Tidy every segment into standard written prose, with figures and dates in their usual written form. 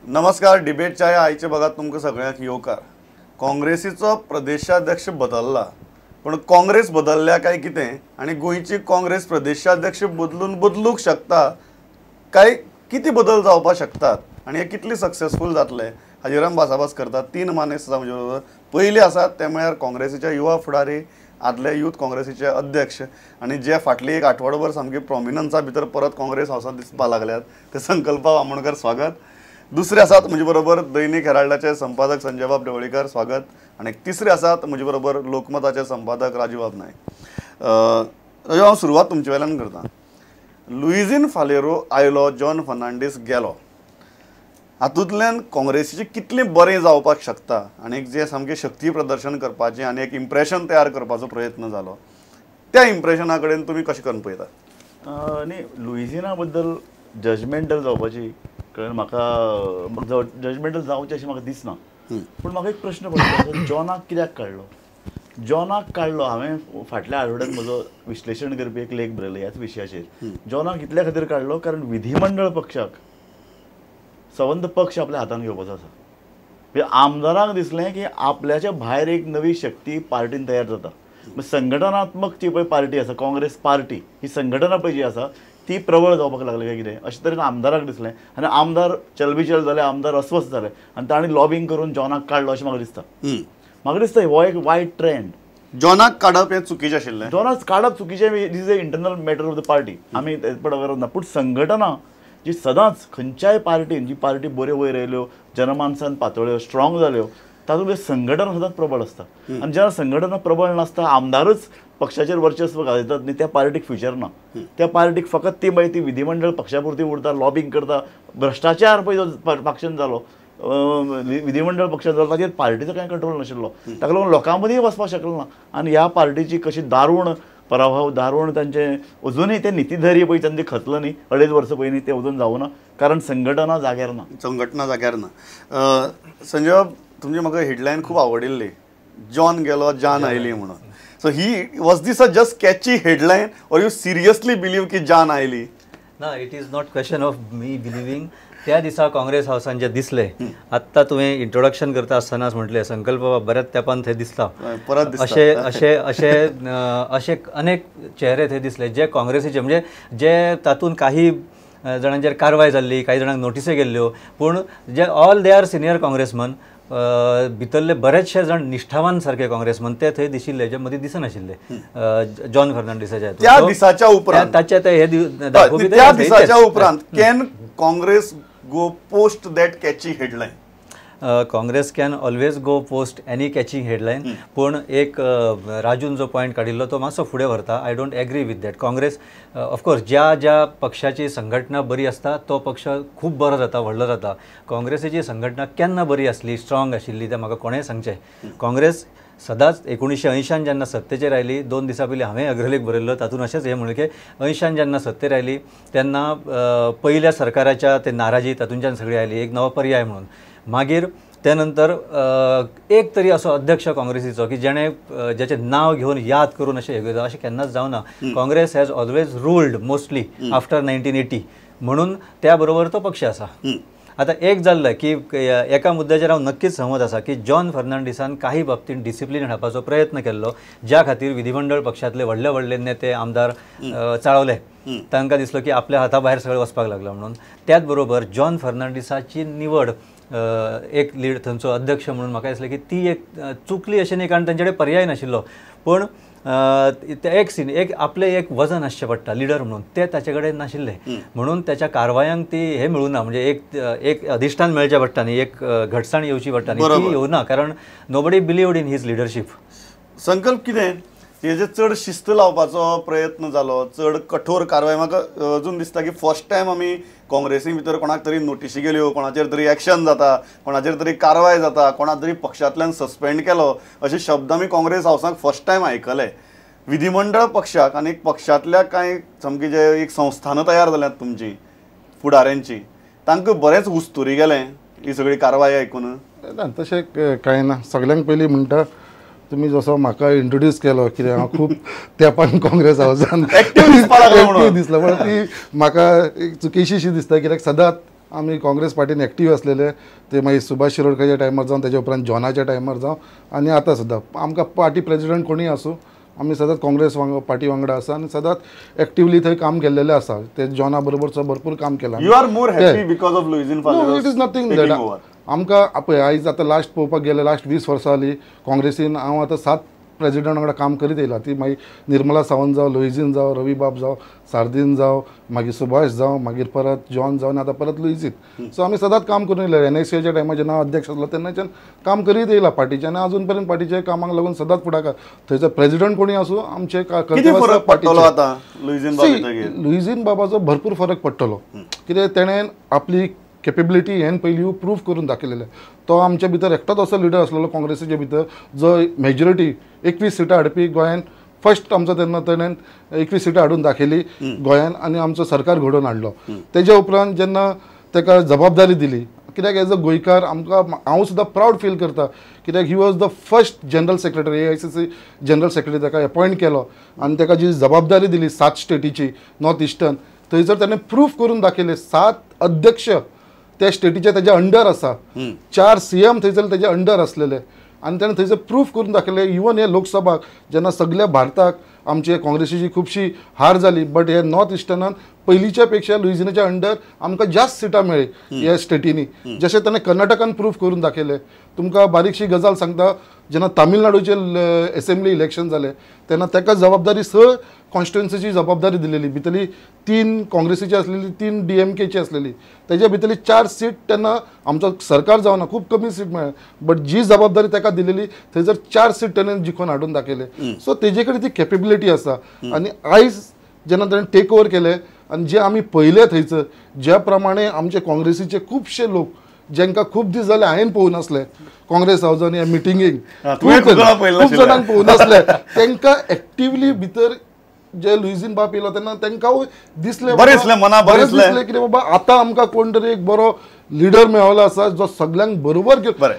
नमस्कार, डिबेटच्या ह्या आयच्या भागात तुमकां सगळ्यांक येवकार. काँग्रेसीचो प्रदेशाध्यक्ष बदलला, पण काँग्रेस बदलल्या काय कितें आनी गोंयची काँग्रेस प्रदेशाध्यक्ष बदलून बदलूंक शकता काय, कितें बदल जावपाक शकतात आनी हे कितले सक्सेसफूल जातले हाजेर आमी भासाभास करतात. तीन मानेस्त आसा म्हजे बरोबर. पयले आसात ते म्हळ्यार काँग्रेसीचे युवा फुडारी, आदले यूथ काँग्रेसीचे अध्यक्ष आनी जे फाटली एक आठवडोभर सामकी प्रोमिनन्सा भितर परत काँग्रेस हावसांत दिसपाक लागल्यात ते संकल्प आमोणकर, स्वागत. दुसरे आसात म्हजे बरोबर दैनिक हेराल्डाचे संपादक संजयबाब ढवळीकर, स्वागत. आनी तिसरे आसात म्हजे बरोबर लोकमताचे संपादक राजूबाब नायक. राजू, हांव सुरवात तुमचे वेल्यान करता. लुईझीन फालेरो आयलो, जॉन फर्नांडीस गेलो, हातूंतल्यान काँग्रेसीचें कितलें बरें जावपाक शकता आनी एक जें सामकें शक्ती प्रदर्शन करपाचें आनी एक इम्प्रेशन तयार करपाचो प्रयत्न जालो, त्या इम्प्रेशना कडेन तुमी कशें करून पळयतात? न्ही, लुईझिना बद्दल जजमेंटल जावपाची कारण म्हाका जजमेंटल जावचें अशें म्हाका दिसना. पूण म्हाका एक प्रश्न पडलो, जॉनाक कित्याक काडलो? जॉनाक काडलो, हांवें फाटल्या आठवड्यात म्हजो विश्लेशण करपी एक लेख बरयलो ह्याच विशयाचेर. जॉनाक इतल्या खातीर काडलो कारण विधिमंडळ पक्षाक संबंद पक्ष आपल्या हातान घेवपाचो आसा. म्हणजे आमदारांक दिसलें की आपल्याच्या भायर एक नवी शक्ती पार्टीन तयार जाता. संघटनात्मक जी पळय पार्टी आसा, काँग्रेस पार्टी ही संघटना पळय जी आसा ती प्रबळ जावपाक लागली काय कितें अशें तरेन आमदाराक दिसलें आनी आमदार चलबिचल जाले, आमदार अस्वस्थ जाले आनी तांणी लॉबींग करून जॉनाक काडलो अशें म्हाका दिसता. म्हाका दिसता हो एक वायट ट्रेंड. जॉनाक काडप हें चुकीचें आशिल्लें. जॉनाक काडप चुकीचें, this is a internal matter of the party, आमी गरज ना. पूण संघटना जी सदांच खंयच्याय पार्टीन, जी पार्टी बऱ्यो वयर आयल्यो, जनमानसान पातळ्यो, स्ट्रॉंग जाल्यो, तातूंत संघटना सदांच प्रबळ आसता. आनी जेन्ना संघटना प्रबळ नासता, आमदारूच पक्षाचेर वर्चस्व घालयतात न्ही, त्या पार्टीक फ्युचर ना. त्या पार्टीक फकत ती मागीर ती विधिमंडळ पक्षा पुरती उरता, लॉबींग करता, भ्रश्टाचार पळय जो पक्षान जालो, विधिमंडळ पक्षान जालो, ताचेर पार्टीचो कांय कंट्रोल नाशिल्लो. ताका लागून लोकां मदीं वचपाक शकलो ना. आनी ह्या पार्टीची कशी दारूण पराभव, दारूण तांचे अजुनूय ते नितीधैर्य पळय तांचे खतलो न्ही, 2.5 वर्सां पयलीं ते अजून जावना, कारण संघटना जाग्यार ना. संघटना जाग्यार ना. संजय, तुमची म्हाका हेडलायन खूब आवडिल्ली, जॉन गेलो जान आयली म्हणून. So he was this a just catchy headline or you seriously believe की जान आयली? ना, it is not question of me believing. त्या दिसा काँग्रेस हावसान जे दिसले, आत्तां तुवें इंट्रोडक्शन करता आसतनाच म्हटलें संकल्प बऱ्याच तेंपान थंय दिसता, परत अशे अशे अशे अशे अनेक चेहरे थंय दिसले जे काँग्रेसीचे, म्हणजे जे तातूंत काही जाणांचेर कारवाय जाल्ली, काही जाणांक नोटिसी गेल्ल्यो, पूण जे all they are senior congressman, भितरले बरेचशे जाण निष्ठावान सारके काँग्रेसमन ते थंय दिशिल्ले, जे मदीं दिसनाशिल्ले जॉन फर्नांडीसाच्या त्या दिसाच्या उपरांत. ताचे ते हे दाखोवपी त्या दिसाच्या उपरांत can Congress go post that catchy headline? Congress can always go post any catching headline. पूण एक राजून जो पॉयंट काडिल्लो तो मातसो फुडें व्हरता. I don't agree with that. Congress of course ज्या ज्या पक्षाची संघटना बरी आसता तो पक्ष खूब बरो जाता, व्हडलो जाता. काँग्रेसीची संघटना केन्ना बरी आसली, स्ट्रॉंग आशिल्ली तें म्हाका कोणेंय सांगचें. काँग्रेस सदांच 1980 जेन्ना सत्तेचेर आयली, 2 दिसां पयलीं हांवें अग्रलेख बरयल्लो तातूंत अशेंच हें म्हणलें की 80 जेन्ना सत्तेर आयली तेन्ना पयल्या सरकाराच्या ते नाराजी तातूंतल्यान सगळी आयली, एक नवो पर्याय म्हणून. मागीर त्या नंतर एक तरी असो अध्यक्ष काँग्रेसीचो की जेणे ज्याचें नांव घेवन याद करून अशें हें अशें केन्नाच जावना. Congress has always ruled mostly after 1980, म्हणून त्या बरोबर तो पक्ष आसा. आतां एक जाल्लें की एका मुद्द्याचेर हांव नक्कीच सहमत आसा की जॉन फर्नांडीसान काही बाबतींत डिसिप्लीन हाडपाचो प्रयत्न केल्लो, ज्या खातीर विधिमंडळ पक्षांतले व्हडले व्हडले नेते आमदार चाळवले, तांकां दिसलो की आपल्या हाता भायर सगळें वचपाक लागलां म्हणून. त्याच बरोबर जॉन फर्नांडीसाची निवड एक लीड थंयचो अध्यक्ष म्हणून म्हाका दिसलें की ती एक चुकली अशें न्ही, कारण तांचे कडेन पर्याय नाशिल्लो. पूण एक सीन एक आपलें एक वजन आसचें पडटा लिडर म्हणून, तें ताचे कडेन नाशिल्लें, म्हणून ताच्या कारवायांक ती हें मेळूं ना, म्हणजे एक एक अधिश्ठान मेळचें पडटा न्ही, एक घटसाण येवची पडटा न्ही, ती येवना, कारण nobody believed in his leadership. संकल्प कितें हेजे चड शिस्त लावपाचो प्रयत्न जालो, चड कठोर कारवाय, म्हाका अजून दिसता की फर्स्ट टायम आमी काँग्रेसी भितर कोणाक तरी नोटिशी गेल्यो, कोणाचेर तरी एक्शन जाता, कोणाचेर तरी कारवाय जाता, कोणाक तरी पक्षांतल्यान सस्पेंड केलो अशे शब्द आमी काँग्रेस हावसाक फर्स्ट टायम आयकले. विधिमंडळ पक्षाक आनी पक्षांतल्या कांय सामकी जे एक संस्थानां तयार जाल्यात तुमची फुडाऱ्यांची, तांकां बरेंच उस्तुरी गेलें ही सगळी कारवाय आयकून. ना, तशें कांय ना. सगळ्यांक पयलीं म्हणटा तुमी जसो म्हाका इंट्रोड्यूस केलो कित्याक हांव खूब तेंपान काँग्रेस हावसान एक्टीव दिसपाक लागलो दिसलो, पण ती म्हाका एक चुकीशीशी दिसता कित्याक सदांच आमी काँग्रेस पार्टीन एक्टीव आसलेले, ते मागीर सुभाष शिरोडकाच्या टायमार जावं, तेज्या उपरांत जॉनाच्या टायमार जावं, आनी आतां सुद्दां आमकां पार्टी प्रेजिडंट कोणूय आसूं आमी सदांच काँग्रेस पार्टी वांगडा आसा आनी सदांच एक्टिवली थंय काम केल्लेलें आसा. ते जॉना बरोबर सुद्दां भरपूर काम केलां. You are more happy because of Luizinho Faleiro? It is nothing that. आमकां पळय आयज आतां लास्ट पळोवपाक गेल्यार लास्ट 20 वर्सां जालीं काँग्रेसीन हांव आतां 7 प्रेजिडंट वांगडा काम करीत येयला. ती मागीर निर्मला सावंत जावं, लुइझीन जावं, रवी बाब जावं, सार्दीन जावं, मागीर सुभाष जावं, मागीर परत जॉन जावं आनी आतां परत लुइझीन. सो आमी सदांच काम करून येयले. एनएससीच्या टायमार जेन्ना अध्यक्ष आसलो तेन्नाच्यान काम करीत येयला पार्टीचें आनी आजून पर्यंत पार्टीच्या कामाक लागून सदांच फुडाकार. थंयचो प्रेजिडंट कोणूय आसूं आमचें कर्तव्य आसा. लुइझीन बाबाचो भरपूर फरक पडटलो, कित्याक तेणें आपली केपेबिलिटी हें पयलीं प्रूफ करून दाखयलेलें. तो आमच्या भितर एकटोच असो लिडर आसलेलो काँग्रेसीच्या भितर जो मेजॉरिटी 21 सिटां हाडपी गोंयान फर्स्ट आमचो तेन्ना तेणें 21 सिटां हाडून दाखयली गोंयान आनी आमचो सरकार घडोवन हाडलो. तेज्या उपरांत जेन्ना ताका जबाबदारी दिली, कित्याक एज अ गोंयकार आमकां हांव सुद्दां प्रावड फील करता, कित्याक he was the first general secretary, AICC general secretary ताका एपॉयंट केलो आनी ताका जी जबाबदारी दिली 7 स्टेटीची नॉर्थ इस्टर्न, थंयसर ताणें प्रूफ करून दाखयलें. 7 अध्यक्ष त्या स्टेटीचे तेज्या अंडर आसा, 4 CM थंयसर तेज्या अंडर आसलेले आनी ताणें थंयसर प्रूफ करून दाखयलें. इवन हे लोकसभाक जेन्ना सगल्या भारताक आमचे काँग्रेसीची खुबशी हार जाली, बट हे नॉर्थ इस्टर्नान पयलींच्या पेक्षा लुइझिनाच्या अंडर आमकां जास्त सिटां मेळ्ळी ह्या स्टेटींनी, जशें ताणें कर्नाटकान प्रूफ करून दाखयलें. तुमकां बारीकशी गजाल सांगता, जेन्ना तामिळनाडूचे एसेंब्ली इलेक्शन जालें तेन्ना ताका जबाबदारी 6 कॉन्स्टिट्युएन्सीची जबाबदारी दिलेली, भितरली 3 काँग्रेसीची आसलेली, 3 DMKची आसलेली, तेज्या भितरली 4 सीट तेन्ना आमचो सरकार जावना, खूब कमी सीट मेळ्ळे, बट जी जबाबदारी ताका दिलेली थंयसर 4 सीट तेणें जिखोवन हाडून दाखयले. सो तेजे कडेन ती केपेबिलिटी आसा आनी आयज जेन्ना ताणें टेक ओवर केलें आनी जे आमी पळयले थंयसर ज्या प्रमाणे आमचे काँग्रेसीचे खुबशे लोक जेंका खूब दीस जाले हांवें पळोवं नासले काँग्रेस हावजान ह्या मिटिंगेक खूब जाणांक पळोवं नासले, तांकां एक्टिवली भितर जे लुइझीन बाब येयलो तेन्ना तांकां दिसलें, बरें दिसलें, मना बरें दिसलें कितें बाबा आतां आमकां कोण तरी एक बरो लिडर मेळ्ळो आसा जो सगल्यांक बरोबर घेवन.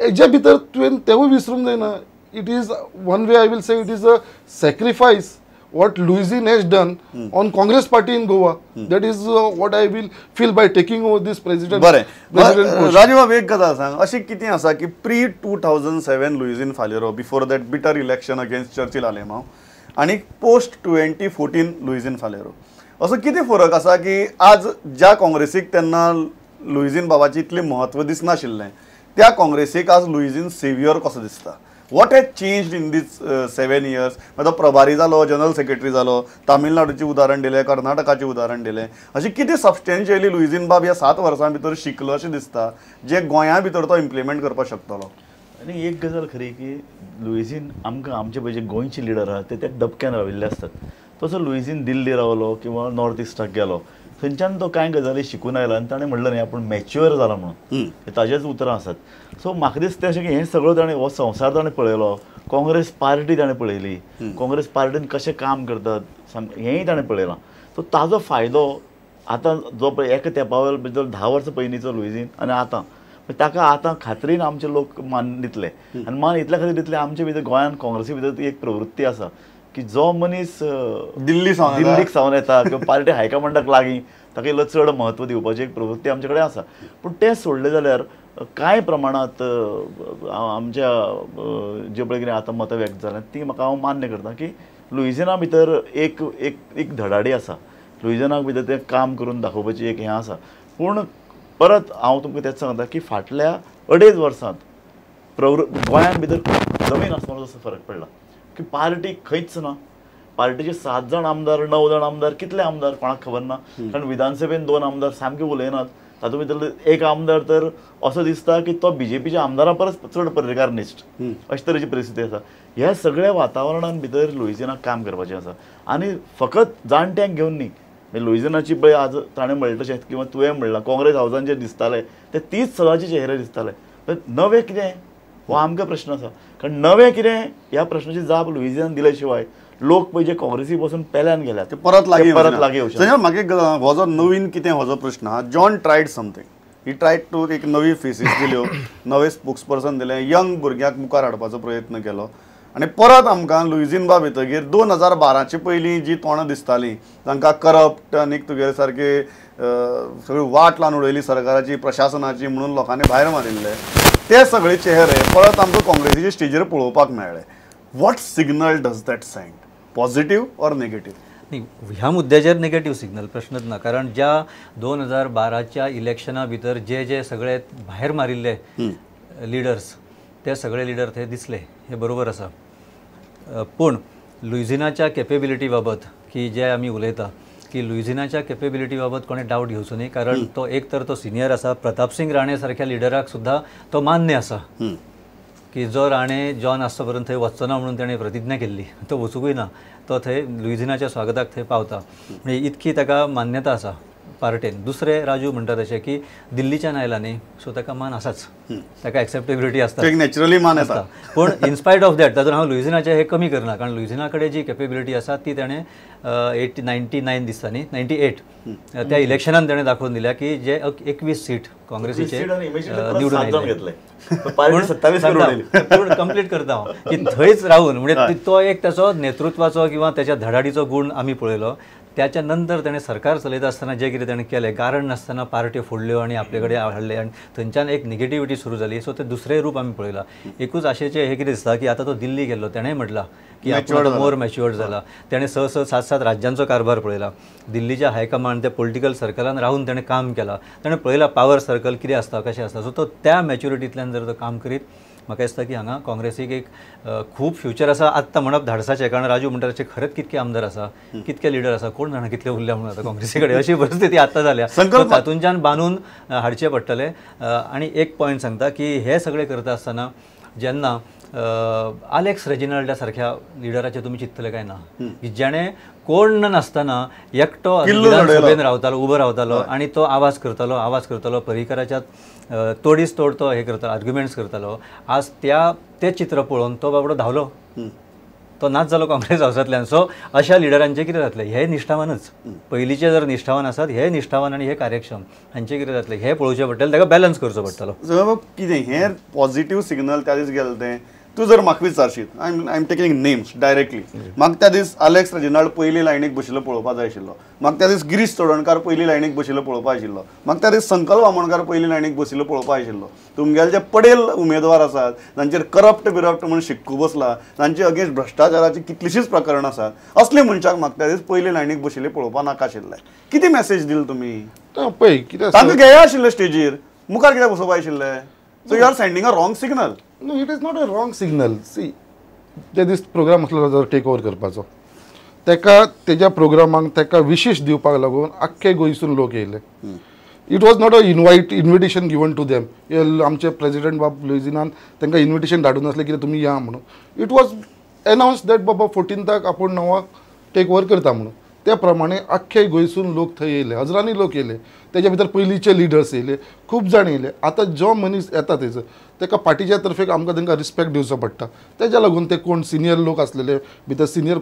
हेजे भितर तुवें तेवूय विसरूंक जायना. It is one way I will say it is a sacrifice what Luizinho has done on Congress party in Goa. That is what I will feel by taking over this president. बरें राजू बाब, एक गजाल सांग, अशी कितें आसा की pre 2007 Luizinho Faleiro, before that bitter election against Churchill Alemao आनी पोस्ट 2014 लुइझीन फालेरो, असो कितें फरक आसा की आज ज्या काँग्रेसीक तेन्ना लुइझीन बाबाची इतलें म्हत्व दिसनाशिल्लें त्या काँग्रेसीक आज लुइझीन सेवियर कसो दिसता? What has changed in these 7 years? मतलब प्रभारी जालो, जनरल सेक्रेटरी जालो, तामिळनाडूचें उदाहरण दिलें, कर्नाटकाचें उदाहरण दिलें, अशें कितें सबस्टेन्शियली लुइझीन बाब ह्या 7 वर्सां भितर शिकलो अशें दिसता जें गोंया भितर तो इम्प्लिमेंट करपाक शकतलो? आनी एक गजाल खरी की लुइझीन आमकां आमचे पळय जे गोंयचे लिडर आहा ते त्या डबक्यान राविल्ले आसतात. तसो लुइझीन दिल्ली रावलो किंवा नॉर्थ इस्टाक गेलो, थंयच्यान तो कांय गजाली शिकून आयला आनी ताणें म्हणलें न्ही आपूण मॅच्युअर जाला म्हणून, ताजेच उतरां आसात. सो म्हाका दिसता अशें की हें सगळो ताणें हो संवसार ताणें पळयलो, काँग्रेस पार्टी ताणें पळयली, काँग्रेस पार्टीन कशें काम करतात हेंय ताणें पळयलां. सो ताजो फायदो आतां जो पळय एका तेंपा भितर 10 वर्सां पयलींचो लुइझीन आनी आतां ताका आतां खात्रीन आमचे लोक मान दितले आनी मान इतल्या खातीर दितले, आमचे भितर गोंयांत काँग्रेसी भितर ती एक प्रवृत्ती आसा की जो मनीस दिल्लीक सावन येता किंवा पार्टी हायकमांडाक लागीं ताका इल्लो चड म्हत्व दिवपाची एक प्रवृत्ती आमचे कडेन आसा. पूण तें सोडलें जाल्यार कांय प्रमाणांत आमच्या जे पळय कितें आतां मतां व्यक्त जाल्यात ती म्हाका हांव मान्य करता की लुइझिना भितर एक एक एक धडाडी आसा, लुइझिनाक भितर तें काम करून दाखोवपाची एक हें आसा. पूण परत हांव तुमकां तेंच सांगता की फाटल्या 2.5 वर्सांत गोंयांत भितर जमीन आसमानाचो असो फरक पडला की पार्टी खंयच ना, पार्टीचे 7 जाण आमदार, 9 जाण आमदार, कितले आमदार कोणाक खबर ना, कारण विधानसभेन 2 आमदार सामके उलयनात, तातूंत भितर एक आमदार तर असो दिसता की तो बीजेपीच्या आमदारा परस चड परिकारनिश्ठ, अशे तरेची परिस्थिती आसा. ह्या सगळ्या वातावरणान भितर लुइझिनाक काम करपाचें आसा आनी फकत जाणट्यांक घेवन न्ही. लुइझिनाची पळय आज ताणें म्हणलें तशें किंवा तुवें म्हणलां काँग्रेस हावजान जे दिसताले ते तीच सदांचे चेहरे दिसताले, पण नवें कितें हो आमकां प्रश्न आसा. कारण नवें कितें ह्या प्रश्नाची जाप लुइझिनान दिल्या शिवाय लोक पळय जे काँग्रेसी पासून पेल्यान गेल्यात ते परत लागीं येवचे. म्हाका हो जो नवीन कितें हो जो प्रश्न आहा, John tried something, he tried to एक नवी फेसीस दिल्यो, नवे स्पोक्स पर्सन दिले, यंग भुरग्यांक मुखार हाडपाचो प्रयत्न केलो. आनी परत आमकां लुइझीन बाब येतगीर 2012चे पयलीं जी तोंडां दिसतालीं तांकां करप्ट आनी तुगेले सारके सगळी वाट लावन उडयली सरकाराची प्रशासनाची म्हणून लोकांनी भायर मारिल्ले ते सगळे चेहरे परत आमकां काँग्रेसीचे स्टेजीर पळोवपाक मेळ्ळे. What signal does that send, positive or negative? न्ही, ह्या मुद्द्याचेर नेगेटीव सिग्नल प्रश्नच ना, कारण ज्या 2012च्या इलेक्शना भितर जे जे सगळे भायर मारिल्ले लिडर्स ते सगळे लिडर थंय दिसले, हे बरोबर आसा. पूण लुइझिनाच्या केपेबिलिटी बाबत की जे आमी उलयता की लुइझिनाच्या केपेबिलिटी बाबत कोणें डावट घेवचो न्ही, कारण तो एक तर तो सिनियर आसा, प्रतापसिंग राणे सारक्या लिडराक सुद्दां तो मान्य आसा की जो राणे जॉन आसता पर्यंत थंय वचचो ना म्हणून ताणें प्रतिज्ञा केल्ली, तो वचुंकूय ना, तो थंय लुइझिनाच्या स्वागताक थंय पावता, म्हणजे इतकी ताका मान्यता आसा पार्टेन. दुसरें राजू म्हणटा तशें की दिल्लीच्यान आयला न्ही, सो ताका मान आसाच, ताका एक्सेप्टेबिलिटी आसता, नॅचरली मान आसता. पूण इनस्पायट ऑफ that तातूंत हांव लुइझिनाचें हें कमी करना, कारण लुइझिना कडेन जी केपेबिलिटी आसा ती ताणें 99 दिसता न्ही, 98 त्या इलेक्शनान ताणें दाखोवन दिल्या की जे 21 सीट काँग्रेसीचे निवडून आयले, पूण कंप्लीट करता हांव की थंयच रावून म्हणजे तो एक ताचो नेतृत्वाचो किंवा त्याच्या धडाडीचो गूण आमी पळयलो. त्याच्या नंतर ताणें सरकार चलयता आसतना जें कितें ताणें केलें, कारण नासतना पार्ट्यो फोडल्यो आनी आपले कडेन हाडले आनी थंयच्यान एक निगेटिविटी सुरू जाली. सो तें दुसरें रूप आमी पळयलां. एकूच आशेचें हें कितें दिसता की आतां तो दिल्ली गेल्लो, ताणें म्हटलां की आपूण मोर मॅच्युअर्ड जाला, ताणें 6 6 7 7 राज्यांचो कारभार पळयला, दिल्लीच्या हायकमांड त्या पॉलिटिकल सर्कलान रावून ताणें काम केलां, ताणें पळयलां पावर सर्कल कितें आसता कशें आसता. सो तो त्या मॅच्युरिटींतल्यान जर तो काम करीत म्हाका दिसता की हांगा काँग्रेसीक एक खूब फ्युचर आसा. आत्तां म्हणप धाडसाचें, कारण राजू म्हणटा तशें खरेंच कितके आमदार आसा, कितके लिडर आसा, कोण जाणा कितले उरल्या म्हणून आतां काँग्रेसी कडेन अशी परिस्थिती आत्तां जाल्या. तातूंच्यान बांदून हाडचें पडटलें. आनी एक पॉयंट सांगता की हे सगळें करता आसतना जेन्ना आलेक्स रेजिनाल्डा सारख्या लिडराचें तुमी चिंततले काय ना, की जेणें कोण नासतना एकटो विधानसभेन रावतालो, उबो रावतालो आनी तो आवाज करतालो, आवाज करतालो, पर्रीकराच्या तोडीस तोड तो हे करतालो, आर्ग्युमेंट्स करतालो. आज त्या तें चित्र पळोवन तो बाबडो धांवलो, तो नाच जालो काँग्रेस हावसांतल्यान. सो अशा लिडरांचें कितें जातलें, हे निश्ठावानच, पयलींचे जर निश्ठावान आसात हे निश्ठावान आनी हे कार्यक्षम हांचें कितें जातलें हें पळोवचें पडटलें, ताका बॅलन्स करचो पडटलो. कितें हें पॉझिटिव्ह सिग्नल त्या दीस गेलें तें तूं जर म्हाका विचारशीत, I am taking names directly, म्हाका त्या दीस आलेक्स रेजिनाल्ड पयली लायनीक बशिल्लो पळोवपा जाय आशिल्लो, म्हाका त्या दीस गिरीश चोडणकार पयली लायनीक बशिल्लो पळोवपा आशिल्लो, म्हाका त्या दीस संकल्प आमोणकार पयली लायनीक बशिल्लो पळोवपा आशिल्लो. तुमगेले जे पडेल उमेदवार आसात तांचेर करप्ट बिरप्ट म्हूण शिक्को बसला, तांचे अगेन्स्ट भ्रश्टाचाराची कितलीशीच प्रकरणां आसात, असले मनशाक म्हाका त्या दीस पयली लायनीक बशिल्ले पळोवपा नाका आशिल्लें. कितें मॅसेज दिली तुमी? पळय कितें तांकां घेया आशिल्लें स्टेजीर, मुखार कित्याक बसोवपा आशिल्लें? So you are sending a wrong signal. No, it is not a wrong signal. See, ते दीस प्रोग्राम आसलो जो टेक ओवर करपाचो, तेका तेज्या प्रोग्रामाक तेका विशेश दिवपाक लागून आख्खे गोंयसून लोक येयले. It was not a invitation given to them. आमचे प्रेजिडेंट बाब लुइझिनान तांकां इन्विटेशन धाडून नासलें कितें तुमी या म्हणून. It was announce that बाबा 14ताक आपूण नवो टेक ओवर करता म्हणून. त्या प्रमाणे आख्खे गोंयसून लोक थंय येयले, हजरांनी लोक येयले, तेज्या भितर पयलींचे लिडर्स येयले, खूब जाण येयले. आतां जो मनीस येता थंयसर तेका पार्टीच्या तर्फेक आमकां तांकां रिस्पेक्ट दिवचो पडटा. तेज्या लागून ते कोण सिनियर लोक आसलेले भितर सिनियर